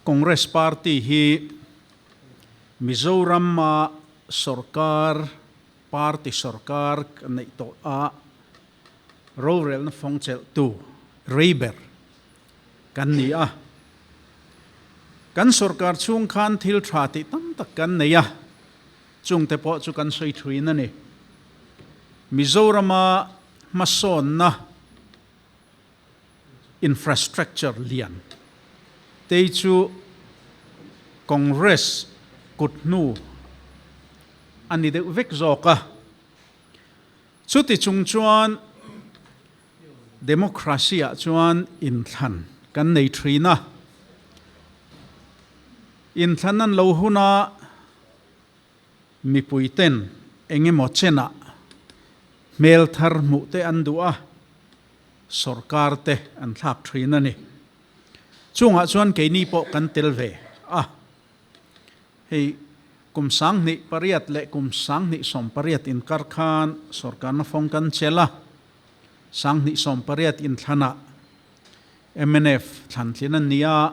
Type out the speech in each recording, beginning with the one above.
Congress Party hi Mizoram-a sorkar, party sorkar kan neih tawh a, rorelna fawng chelhtu rei ber kan ni a. Kan sorkar chhung khan thil tha tih tam tak kan nei a, chungte pawh chu kan sawi thuin a ni. Mizorama hmasawnna infrastructure lian tei chu Congress kut hnu a ni deuh vek zawk a. Chuti chung chuan Democracy ah chuan inthlan kan nei thin a, inthlan an lo huna mipui ten eng emaw chenah hmel thar hmuh te an duh a, sorkar te an thlak thin a ni. Chungah chuan keini pawh kan tel ve a. Hei kum 2008 leh kum 2018 inkar khan sorkarna fawng kan chelh a, 2018 inthlanah mnf thlantlin an ni a,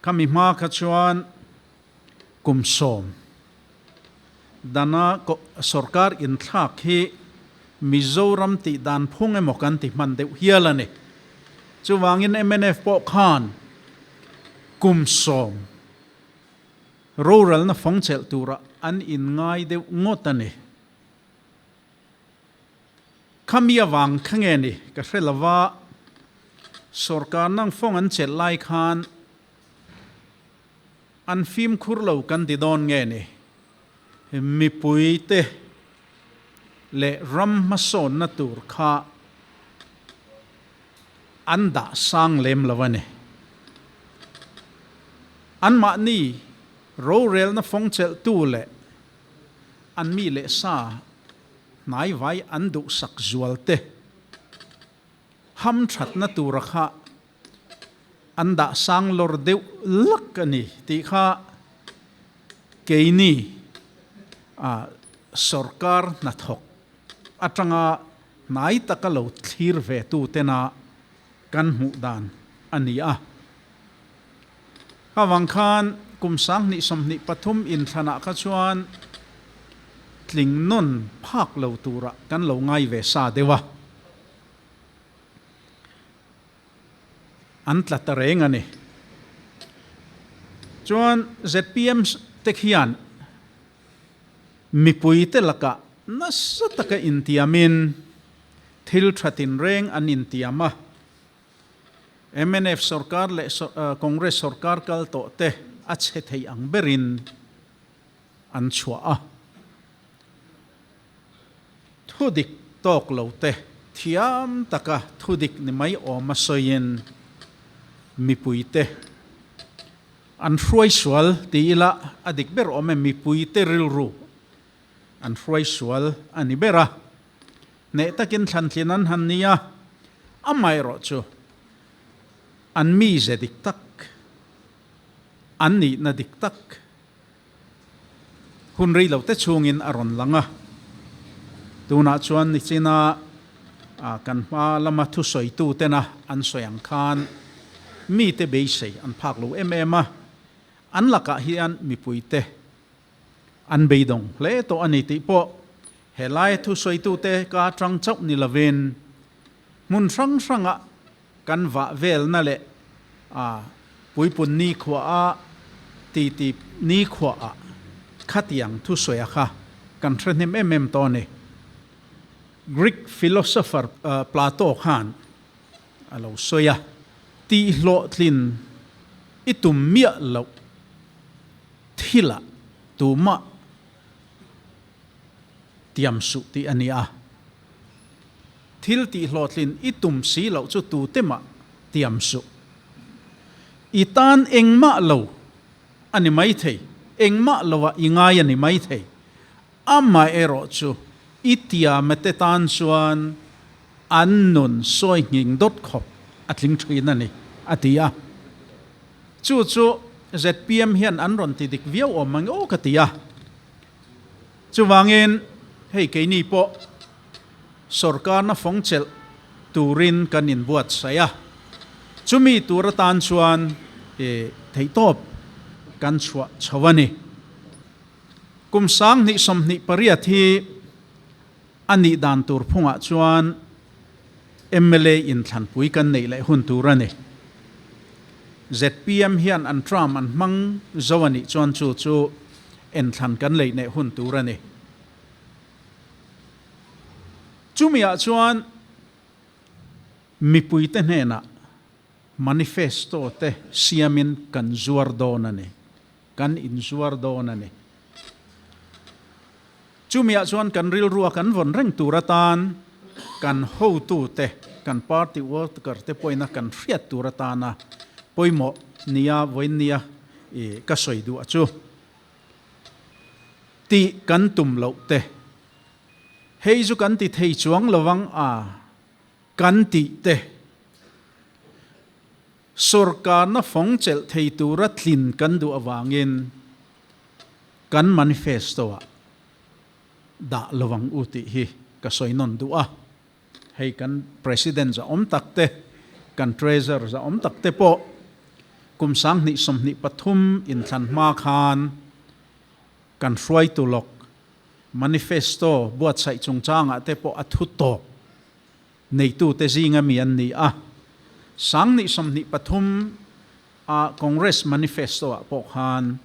khami hma kha chuan kum sawm dana sorkar inthlak hi Mizoram tih dan phung emaw kan ti hman deuh hial a ni. Chuvangin mnf pawh khan kum sawm roralna fawng chelh turah an inngai deuh ngawt a ni. Khami avang kha nge ni ka hre lova, sorkar nang fawng an chelh lai khan an fimkhur lo kan ti dawn nge ni? Mipuite leh ram hmasawnna tur kha an dah sang lem lo a ni. Anmahni rorelna fawng chelhtu leh an mi leh sa hnaivai an duhsak zualte hamthatna tura kha an dah sang lawr deuh lak a ni tih kha keini sorkar hnathawk atanga hnai taka lo thlir ve tu tena kan hmuh dan a ni a. Khavang khan kum 2023 inthlanah kha chuan tling nawn phak lo turah kan lo ngai ve sa deuh a. An tla ta reng a ni. Chuan zpm te khian mipuite lakah nasa taka intiamin thil tha tinreng an intiam a. Mnf sorkar leh Congress sorkar kal tawh te a chhe thei ang berin an chhuah a. Thudik tawk lo te thiam taka thudik ni mai awm a sawiin mipuite an hruai sual ti ila a dik ber awm e, mipuite rilru an hruai sual a ni ber a, hneh takin thlantlin an han ni a, amaherawh chu an mize dik tak, an nihna dik tak Hun rei lo te chhungin a rawn lang a, tunah chuan nichina kan hma lama thusawitu tena an sawi ang khan mite beisei an phak lo em em a, an lakah hian mipuite an beidawng hle tawh a ni tih pawh helai thusawitute ka atang chauh ni lovin hmun hrang hranga kan vah velna leh puipun nikhuaah titi nikhuaah khatiang thusawi kha kan hre hnem em em tawh a ni. Greek philosopher Plato khan a lo sawi a, Tihhlawhtlin i tum miah loh thilah tumah tiam suh tih a ni a. Thil tihhlawhtlin i tum si loh chu tute mah tiam suh. I tan engmah lo a ni maithei, engmah loah i ngai a ni maithei. Amaherawh chu i tiamate tan chuan an nun sawi nghing dawt khawp a tling thin a ni, a ti a. Chu chu zpm hian an rawn ti dik viau awm ang aw ka ti a. Chuvangin hei keini pawh sorkarna fawng chelh turin kan inbuatsaih a, chumi tur atan chuan Theihtawp kan chhuah chho a ni. Kum 2028 hi a nih dan tur phungah chuan mla inthlanpui kan neih leh hun tur a ni. Zpm hian an term an hmang zo a nih chuan chu chu enthlan kan lei neih hun tur a ni. Chumiah chuan mipuite hnenah Manifesto te siamin kan zuar dawn a ni. Kan inzuar dawn a ni. Chumiah chuan kan rilrua kan vawn reng tur atan kan hotute, kan party worker te pawhin a kan hriat tur atana pawimawh nia vawiin nia i ka sawi duh a chu. Tih kan tum loh te. Hei chu kan ti thei chuang lovang a. Kan tih te, sorkarna fawng chelh thei tura tlin kan duh avangin kan manifesto-ah dah lo ang u tih hi ka sawi nawn duh a. Hei kan President za awm tak te, kan Treasurer za awm tak te pawh kum 2023 inthlan hma khan kan hruaitu lawk manifesto buatsaih chungchangah te pawh a thu tawp neitute zinga mi an ni a. 2023 a Congress manifesto ah pawh khan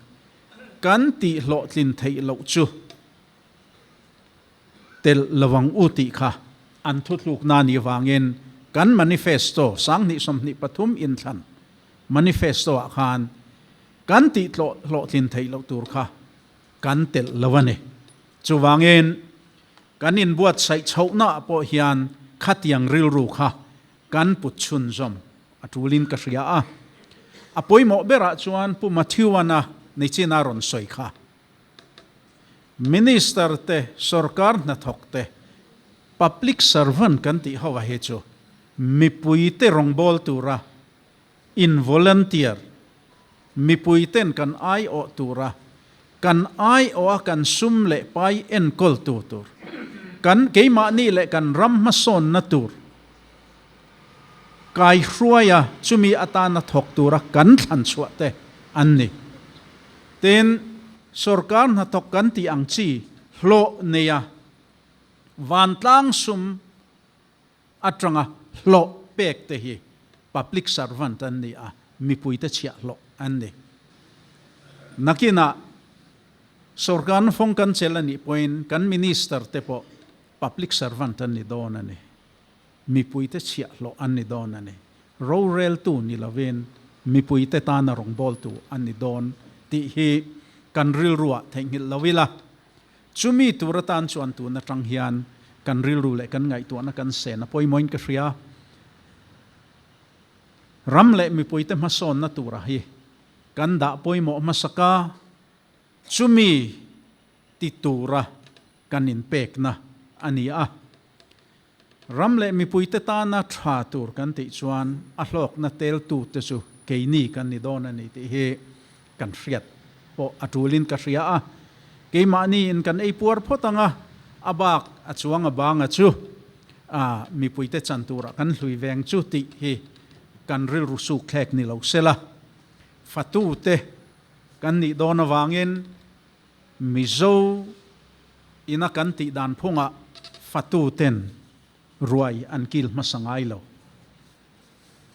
kan tih hlawhtlin theih loh chu telh lo ang u tih kha an thuthlukna ni vangin kan manifesto 2023 inthlan manifesto ah khan kan tih hlawhtlin theih loh tur kha kan telh lo a ni. Chuvangin kan inbuatsaih chhohnaah pawh hian khatiang rilru kha kan put chhunzawm a tulin ka hria a. A pawimawh berah chuan Pu Matthew-ana nichina rawn sawi kha. Minister te, sorkar hnathawk te, public servant kan tih ho a hi chu mipuite rawngbâwl tura in volunteer, mipuiten kan aiawh tura kan aiawha kan sum leh pai enkawltu tur, kan keimahni leh kan ram hmasawnna tur kaihruaia chumi atana thawk tura kan thlan chhuah te an ni. Tin, sorkar hnathawk kan tih ang chi hlawh neia vantlang sum atanga hlawh pek te hi public servant an ni a, mipuite chhiah hlawh an ni. Nakinah sorkarna fawng kan chelh a nih pawhin kan minister te pawh public servant an ni dawn a ni. Mipuite chhiah hlawh an ni dawn a ni. Roreltu ni lovin mipuite tana rawngbawltu an ni dawn tih hi kan rilruah theihnghilh lo ila. Chumi tur atan chuan tun atang hian kan rilru leh kan ngaihtuahna kan sen a pawimawhin ka hria. Ram leh mipuite hmasawnna tura hi kan dah pawimawh hmasak a, chumi ti tura kan inpekna a ni a. Ram leh mipuite tana tha tur kan tih chuan a hlawkna teltute chu keini kan ni dawn a ni tih hi kan hriat pawh a tulin ka hria a. Keimahniin kan ei puar phawt ang a, a bak a chuang a banga chu a mipuite chan turah kan hlui veng chu tih hi kan rilru suk thlek ni lo sela. Fatute kan nih dawn avangin Mizo ina kan tih dan phungah fatu ten ruai an kil hmasa ngai lo.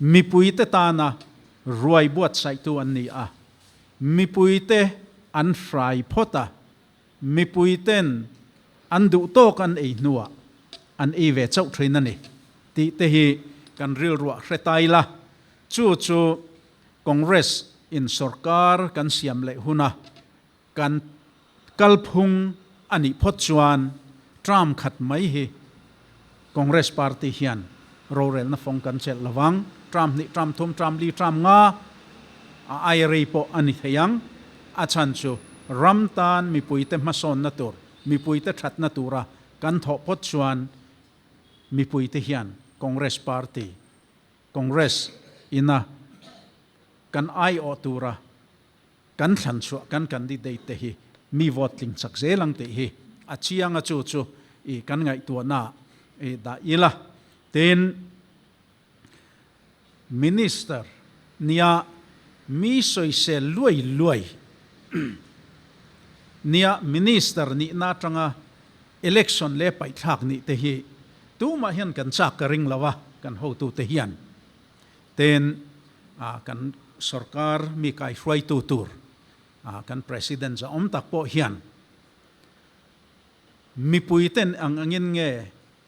Mipuite tana ruai buatsaihtu an ni a, mipuite an hrai phawt a, mipuiten an duh tawk an ei hnuah an ei ve chauh thin a ni tih te hi kan rilruah hre ta ila, chu chu Congress in sorkar kan siam leh huna kan kalphung a nih phawt chuan term khat mai hi Congress party hian rorelna fawng kan chelh lo vang. Term hnih, term thum, term li, term nga a ai rei pawh a ni thei ang. A chhan chu ram tan mipuite hmasawnna tur, mipuite thatna tura kan thawh phawt chuan mipuite hian Congress party Congress ina kan aiawh tura kan thlan chhuah kan candidate te hi mi vote tling chak zel ang tih hi a chiang a, chu chu i kan ngaihtuahna i dah ila. Tin, Minister nia Mi sawisel luai luai nia Minister nihna atanga election leh paihthlak nih te hi tumah hian kan chak ka ring lo a, kan hotute hian ten kan sorkar mi kaihruaitu tur kan President zahawm tak pawh hian mipui ten ang angin nge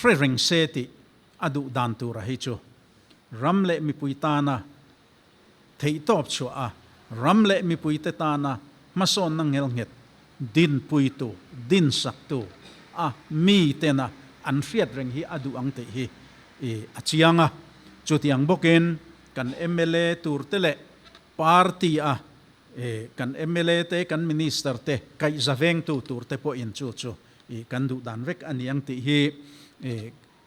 hre reng se tih a duh dan tura hi chu ram leh mipui tana theihtawp chhuah a, ram leh mipuite tana hmasawnna ngelnghet dinpuitu, dinsaktu a mitena an hriat reng hi a duh ang tih hi a chiang a. Chutiang bawkin kan mla turte leh party a kan mla te, kan minister te kaihza vengtu turte pawhin chu chu kan duh dan vek a ni ang tih hi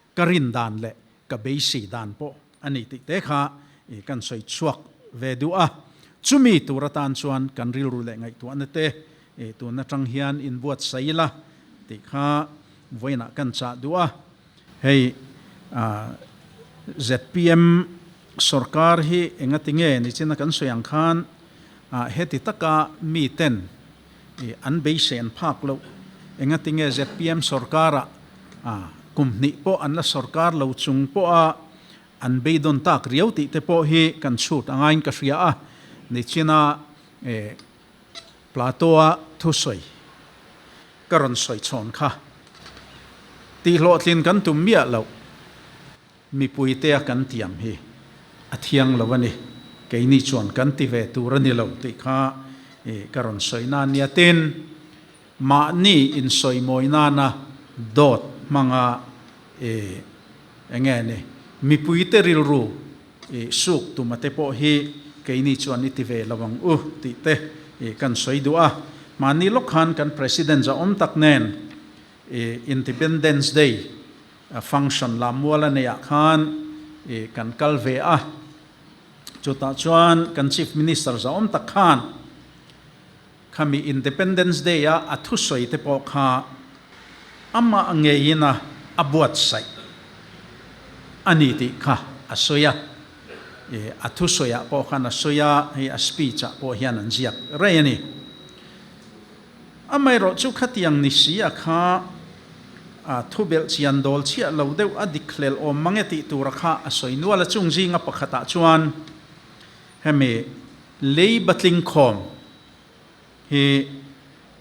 ka rin dan leh ka beisei dan pawh a ni tih te kha kan sawi chhuak ve duh a. Chumi tur atan chuan kan rilru leh ngaihtuahna te tun atang hian inbuatsaih ila tih kha vawiinah kan chah duh a. Hei zpm sorkar hi engati nge nichina kan sawi ang khan heti taka miten an beisei an phak loh. Engati nge zpm sorkarah kum hnih pawh an la sorkar lo chung pawha an beidawn tak riau tih te pawh hi kan chhut a ngaiin ka hria a. Nichina Plato-a thusawi ka rawn sawi chhawn kha tihhlawhtlin kan tum miah loh. Mipuitea kan tiam hi a thiang lo a ni, keini chuan kan ti ve tur a ni lo tih kha ka rawn sawi na nia. Tin, mahni insawimawi nana dawt hmanga eng nge ni, mipuite rilru suk tuma te pawh hi keini chuan i ti ve lo ang u tih te kan sawi duh a. Mahni lawk khan kan President zahawm tak nen Independence Day function lammual a neih ah khan kan kal ve a, chutah chuan kan Chief Minister zahawm tak khan khami Independence Day a a thusawi te pawh kha amah ngeiin a a buatsaih a ni tih kha a sawi a, a thusawi ah pawh khan a sawi a, hei a speech ah pawh hian an ziak rei a ni. Amaherawh chu khatiang ni si a kha a thubelh chian dawl chhiah lo deuh a dik hlel awm mang e tih tura kha a sawi nual a, chung zinga pakhatah chuan hemi lei batling khawm hi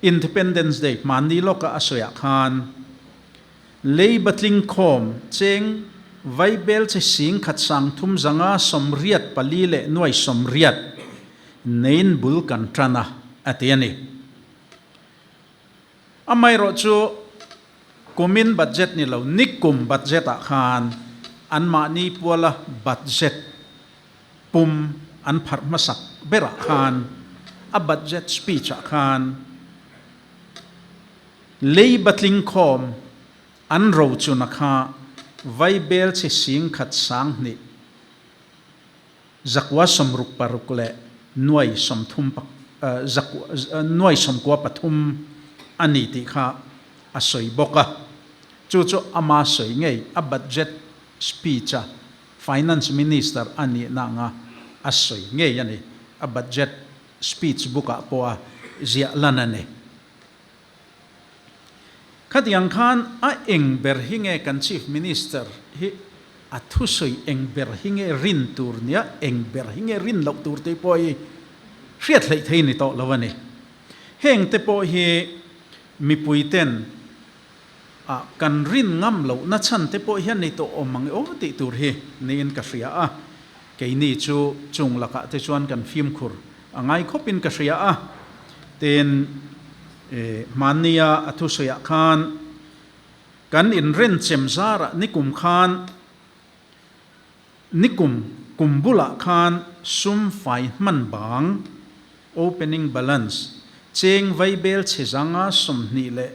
Independence Day hmanni lawka a sawiah khan lei batling khawm cheng vaibel che sing khat sang thum zanga 84 leh nuai 80 Nein bul kan tan a, a ti a ni. Amaherawh chu kumin budget ni lo, nikum budget ah khan anmahni puala budget pum an pharh hmasak berah khan a budget speech ah khan lei batling khawm an rochuna kha vaibel chhe 10,000 20 Zakua 66 leh nuai 30 nuai 93 a ni tih kha a sawi bawk a. Chu chu ama sawi ngei a budget speech a Finance Minister a nihna anga a sawi ngei a ni. A budget speech book ah pawh a ziah lan a ni. Khatiang khan a eng ber hi nge kan Chief Minister hi a thusawi eng ber hi nge rin tur nia, eng ber hi nge rin loh tur tih pawh hi hriat hleih thei ni tawh lo a ni. Heng te pawh hi mipui ten a kan rin ngam loh na chhan te pawh hian nei tawh awm ang e aw tih tur hi niin ka hria a. Keini chu chung lakah te chuan kan fimkhur a ngai khawpin ka hria a. Tin, hmannia a thusawiah khan kan inrenchem zarah nikum khan, nikum kum bulah khan sum fai hman bang, opening balance, cheng vaibel chhe zanga 20 leh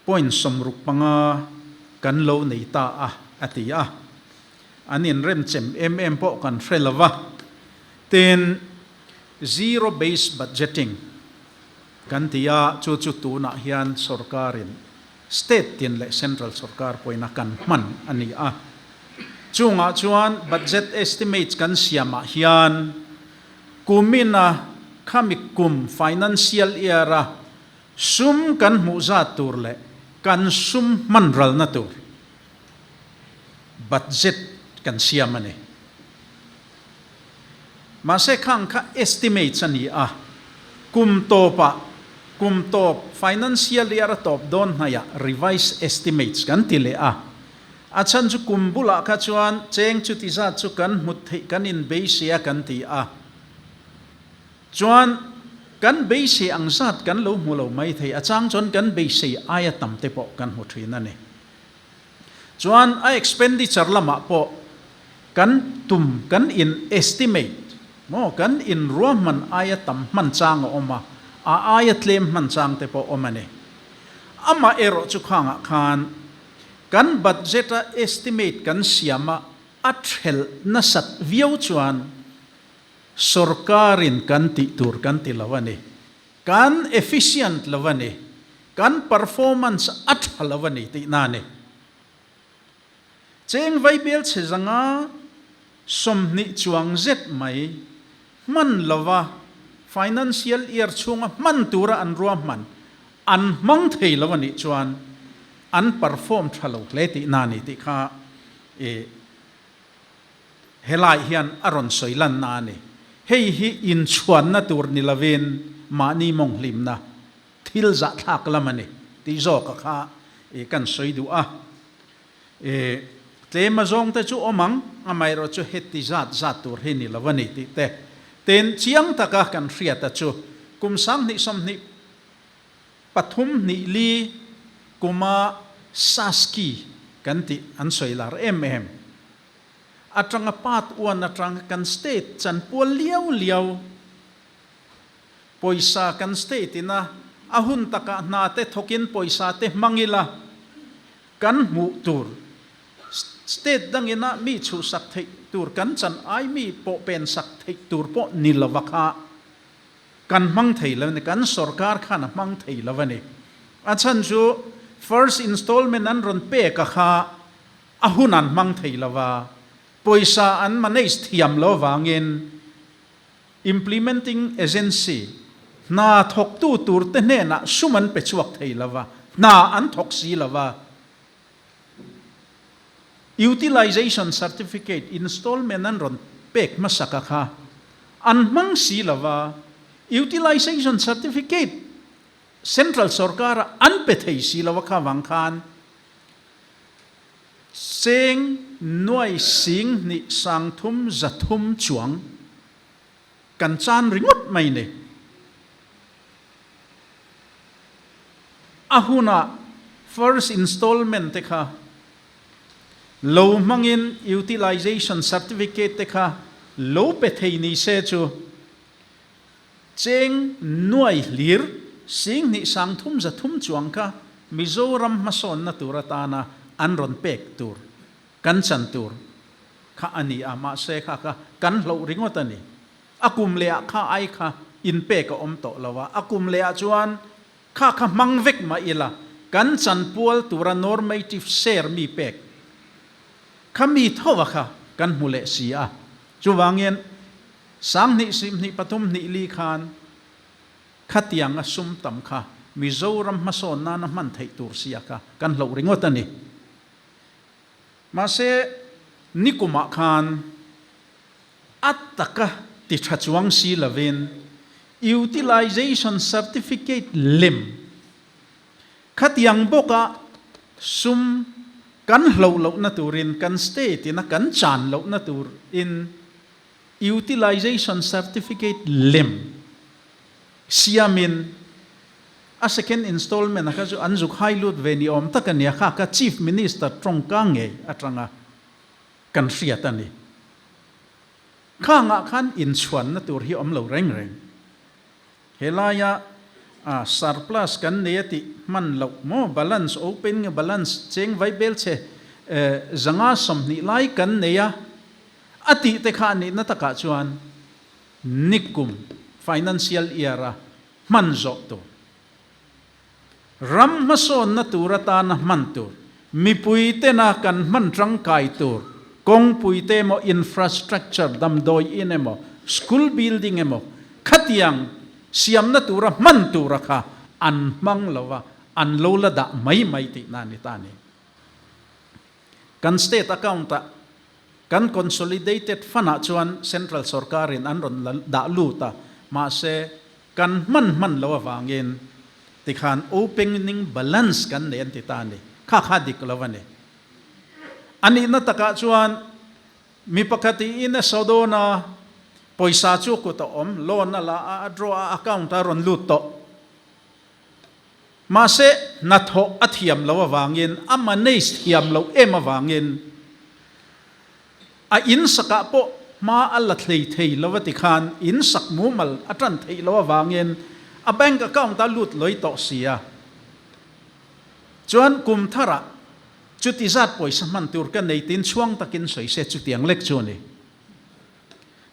point 65 kan lo nei ta a, a ti a. An inremchem em em pawh kan hre lo va. Tin, zero base budgeting kan ti a, chu chu tunah hian sorkarin state tin leh central sorkar pawhin a kan hman a ni a. Chungah chuan budget estimates kan siamah hian. Kumina khami kum financial year-a sum kan hmuh zat tur leh kan sum hman ralna tur budget kan siam a ni. Mahse khang kha estimates a ni a, kum tawpah, kum tawp financial year a tawp dawn hnaihah revised estimates kan ti leh a. A chhan chu kum bulah kha chuan cheng chuti zat chu kan hmut theih kan inbeisei a kan ti a. Chuan kan beisei ang zat kan lo hmu lo mai thei, a chang chuan kan beisei aia tam te pawh kan hmu thin a ni. Chuan a expenditure lamah pawh kan tum, kan in estimate maw, kan in ruahman aia tam hman chang a awm a, a aia tlem hman chang te pawh awm a ni. Amaherawh chu khangah khan Kan budget a estimate kan siam a, a thelh nasat viau chuan sorkarin kan tih tur kan ti lo a ni. Kan efficient lo a ni. Kan performance a tha lo a ni tihna a ni. Cheng vaibel chhe zanga 20 chuang zet mai hman lova financial year chhunga hman tura an ruahman an hmang thei lo a nih chuan an perform tha lo hle tihna a ni tih kha i helai hian a rawn sawi lanna a ni. Hei hi inchhuanna tur ni lovin mahni mawnghlimna thil zahthlak lam a ni tih zawka kha i kan sawi duh a. E, tlem a zawng te chu awm ang, amaherawh chu heti zat zat tur hi ni lo a ni tih te. Tin, chiang taka kan hriat a chu kum 2023 hnih li kuma Saski kan tih an sawi lar em em atanga part one atanga kan state chanpual liau liau Pawisa kan state in a, a hun takah hna te thawkin pawisa te hmang ila kan hmuh tur, state dangin a mi chhuhsak theih tur kan chan ai mi pawh pensak theih tur pawh ni lova kha kan hmang thei lo a ni, kan sorkar khan a hmang thei lo a ni. A chhan chu first installment an rawn pek a kha a hun an hmang thei lova, pawisa an manage thiam lo vangin Implementing Agency, hna thawktu turte hnenah sum an pe chhuak thei lo va, hna an thawk si lo va. Utilization Certificate installment an rawn pek hmasak a kha an hmang si lo va, Utilization Certificate Central sorkara an pe thei si lo a kha vang khan Cheng nuai sing hnih sangthum zathum chuang kan chan ringawt mai ni. A hunah first installment te kha lo hmangin utilization certificate te kha lo pe thei ni se chu Cheng nuai hlir 20 300 chuang kha Mizoram hmasawnna tur atana an rawn pek tur, kan chan tur kha a ni a, mahse kha kha kan hloh ringawt a ni. A kum lehah kha ai kha inpek a awm tawh lo a, a kum lehah chuan kha kha hmang vek mah ila kan chan pual tura normative share mi pek kha mi tho a kha kan hmu leh si a. Chuvangin 20 23 hnih li khan khatianga sum tam kha Mizoram hmasawn nana hman theih tur sia kha kan hloh ringawt a ni. Mahse, nikumah khan a taka ti tha chuang si lovin Utilization Certificate lem khatiang bawka sum kan hloh lohna turin kan state ina kan chan lohna turin Utilization Certificate lem siamin a second installment a kha chu an zuk hai lut ve ni awm tak a ni a, kha kha Chief Minister tawngka ngei atanga kan hriat a ni. Khangah khan inchhuanna tur hi awm lo reng reng. Helaia surplus kan nei a tih hman loh maw, balance, opening balance cheng vaibel chhe 120 lai kan nei a, A tih te kha a nihna takah chuan nikum financial year a hman zawh tur, ram hmasawnna tur atana hman tur, mipui tena kan hman tangkai tur Kawngpui te emaw, infrastructure, damdawi in emaw, school building emaw, khatiang siamna tura hman tura kha an hmang lo va, an lo la dah mai mai tihna a ni ta a ni. Kan state account-ah kan consolidated fund-ah chuan central sorkarin an rawn la dah lut a, mahse kan hman hman lo avangin tikhan opening balance kan nei an ti ta a ni. Kha kha dik lo a ni. A nihna takah chuan mi pakhat in a saw dawn a, pawisa chu kut a awm, loan a la a, a draw a, account a rawn lut tawh. Mahse, hnathawh a thiam lo avangin, a manage thiam loh em avangin a in sakah pawh hma a la thlei thei lo a ti khan in sak mumal a tan theih loh avangin a bank account a lut lawih tawh si a. Chuan kum tharah chuti zat pawisa hman tur ka nei tin chhuang takin sawi se chutiang lek chu a ni.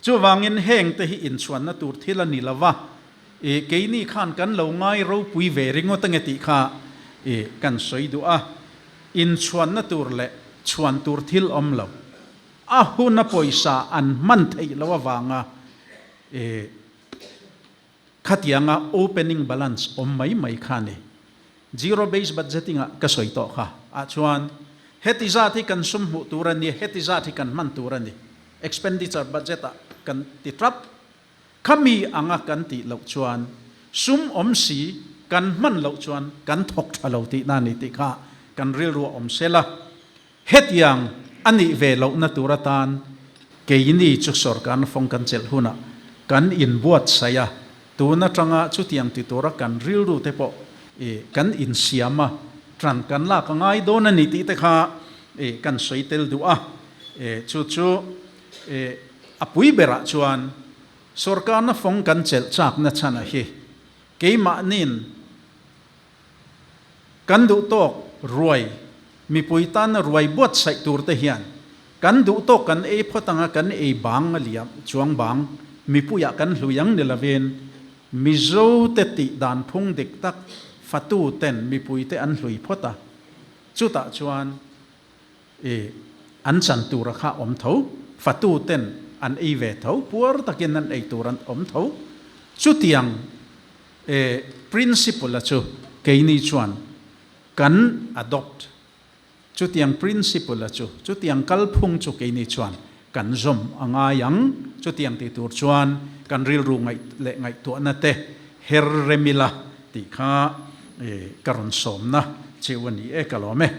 Chuvangin heng te hi inchhuanna tur thil a ni lo va, i keini khan kan lo ngai ropui ve ringawt ange tih kha i kan sawi duh a, inchhuanna tur leh chhuan tur thil awm lo, a huna pawisa an hman theih loh avanga i Khatianga opening balance awm mai mai kha ni. Zero base budgeting ah ka sawi tawh kha ah chuan heti zat hi kan sum hmuh tur a ni, heti zat hi kan hman tur a ni. Expenditure budget ah kan ti tap. Khami anga kan tih loh chuan sum awm si kan hman loh chuan kan thawk tha lo tihna a ni tih kha kan rilru a awm sel a. Hetiang a nih ve lohna tur atan keini chu sawrkarna fawng kan chelh hunah kan inbuatsaih a, tun atanga chutiang ti tura kan rilru te pawh kan insiam a, tan kan lak a ngai dawn a ni tih te kha kan sawi tel duh a. Chu chu a pui berah chuan sawrkarna fawng kan chelh chakna chhan a hi keimahni'n Kan duh tawk ruai, mipui tana ruai buatsaih tur te hian kan duh tawk kan ei phawt anga kan ei bang a liam chuang bang mipuiah kan hlui ang ni lovin Mizo te tih dan phung dik tak fatu ten mipui te an hlui phawt a, chutah chuan i an chan tura kha awm tho, fatu ten an ei ve tho, puar takin an ei tur an awm tho, chutiang E principle a chu keini chuan kan adopt, chutiang principle a chu, chutiang kalphung chu keini chuan kan zawm a ngai ang, chutiang ti tur chuan kan rilru ngaih leh ngaihtuahna te her rem ila tih kha ka rawn sawmna cheu a ni e, ka lawm e.